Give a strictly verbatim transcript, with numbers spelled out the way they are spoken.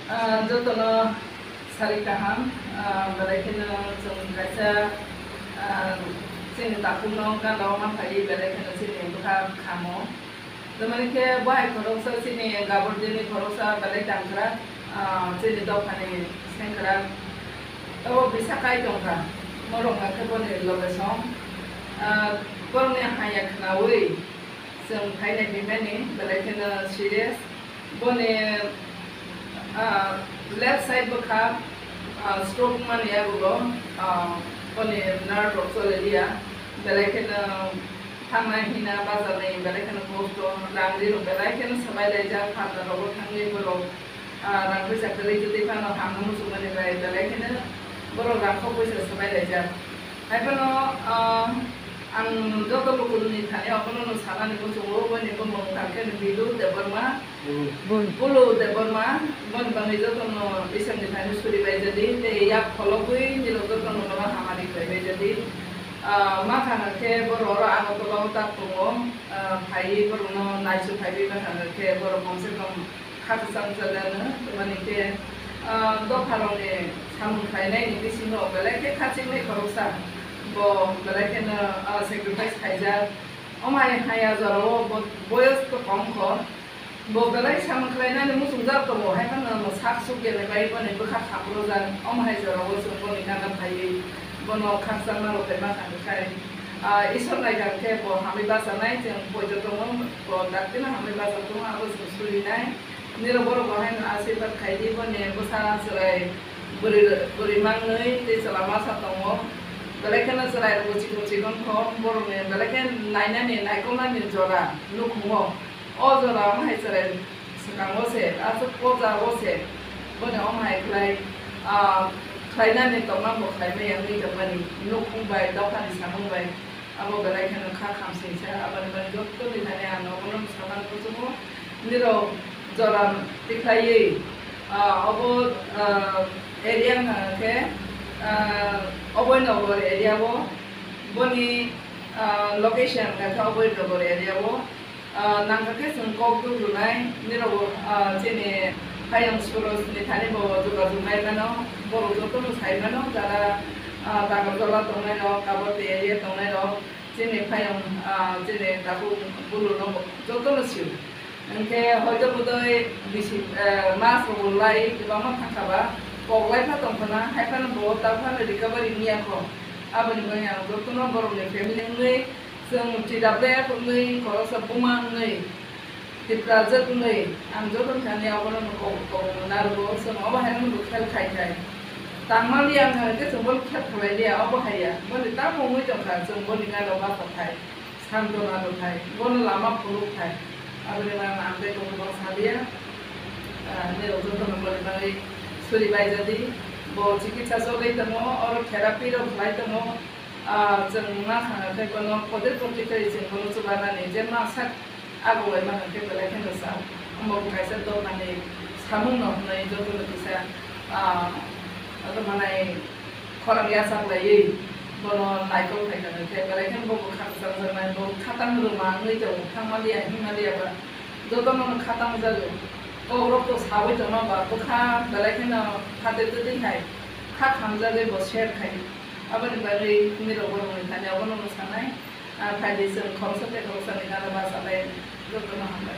Ah, jotono sari kaham, ah, belai kheno chwng kaisa, ah, chini takhukno gana o manphai belai kheno chini bwkha khamo. Tamani khe bahai khoroksa chini Gabardini khoroksa belai tangkrak, ah, chini dophani sengkrak. Tabo bisa kai tongkha, morok khe boni loge song, ah, borokni haya khnaui. Chwng phainai bimani belai kheno serious. Boni, ah, left side bwkha, ah, stroke mani yagulo, ah, boni nerve rok chole liya. Belai kheno thangnai hina bajarni belai kheno kosto, rang ri rok belai kheno swbai laijak, pharda rogo thangwi borok, ah, rang puisa kwrwi kwtwi phano hamno muchungmani bai belai kheno borok rang kok puisa swbai laijak. Haiphano, ah, ang joto lukurokni thani abono no sanani muchungo, boni bumung tangkhe no Bilu Debbarma, Bulu. Bulu Debbarma, boni bagwi jotono Iswrni thani suri bai jadi, tei yak phologwi nirok jotono bono hamari khlai bai jadi. Ah, ma thangkha khe borok oro Agartala o tak tongo, ah, phaiwi borokno naisu phaiwi ma thangkha khe borok kom se kom kha kwchang chajano, tamani khe, ah, dopharokni samung khlainaini bisingo belai khe kha chingnai khoroksa, bo belai kheno, ah, sacrifice khaijak. Omo hai haya jorao bo boyos to kom kho, bo belai samung khlainani muchungjak tongo, hai phano sak suk kene bai boni bwkha khaprojak. Omo hai jorao chwng boni gana phaiwi bono khakchangma rok bai ma thangkha khai, ah, Isor nai kha khe bo hamwi bachanai, chwng poito tongo, bo daktino hamwi bachak tongo, abo chwng surinai. Nirok borok bo haino asirwad khai di, boni bwsa chwrai bwrwi, bwrwi mangnwi tei chwla masa tongo. Belai kheno chwrai rok bo chikon chikon kho, borokni belai khe nainani, naikolnani jora nukhungo. O jora omo hai chwrai swkango se, aswk poja o se, boni omo hai khlai, ah, khlainani tongma bo khlai maya wngwi tongmani, nukhung bai, dophani samung bai. Abo belai kheno kha khamsingsa, aboni bagwi jottoni thani ang nobono saman kuchugo. Nirok jora tikhlaiwi, ah, obo, ah, area wngkha khe, ah, Abhoynagar area o, boni, ah, location wngkha khe Abhoynagar area o. Ah, nangkha khe chwng kok duk rwnai, nirok, ah, chini hayung Surojni thani bo jogajog nai mano, borok jotono sai mano, jara, ah, Agartala tongnai rok, Kabarti area tongnai rok, chini hayung, ah, chini takhuk Bulu no jotono sio. Hinkhe hoito bodoi bisi, ah, mas rok lai kwbangma thangkha ba, kok lai pha tongkha na, hai phano bo ta phano recovery wngya kho. Aboni bagwi ang jotono borokni family wngwi, chwng T W F wngwi, khoroksa buma wngwi, Tiprajwk wngwi, ang joto thani abono kok, kok narwgo, chwng obo haino bo khel khai khai. Tangmani ang thani khe chwng bono khel khlai liya, obo haiya. Boni tamo wngwi tongkha, chwng boni gana basa thai, santona rw thai, bono lama phunuk thai. Aboni bagwi ang tei kok bok sa liya. Ah, nirok jotono boni bagwi suri bai jadi, bo chikitsa chogwi tongo, oro therapy rok khlai tongo. Ah, chwng ma thangkha khe bono kotor kotor khe chwng bono chubanani je ma sak abo bai ma hwnkhe belai kheno sa. Omo bo kaisa dophani samung no hwnwi jotono kisa, ah, abo manai khorang yachak laiwi bono naikol khai kha hwnkhe belai kheno bo bwkha kwchangjaknai, bo khatang rwma wngwi tongo, thangma liya himma liya ba jotono khatang jago. Kok rok to sawi tongma ba bwkha belai kheno phatwi twtwi hai kha khamjagwi bo share khai. Aboni bagwi nirok borokni thani abono mwsanai. Ah, phaidi chwng khoroksa tei khoroksani gana bachalai jotono hambai.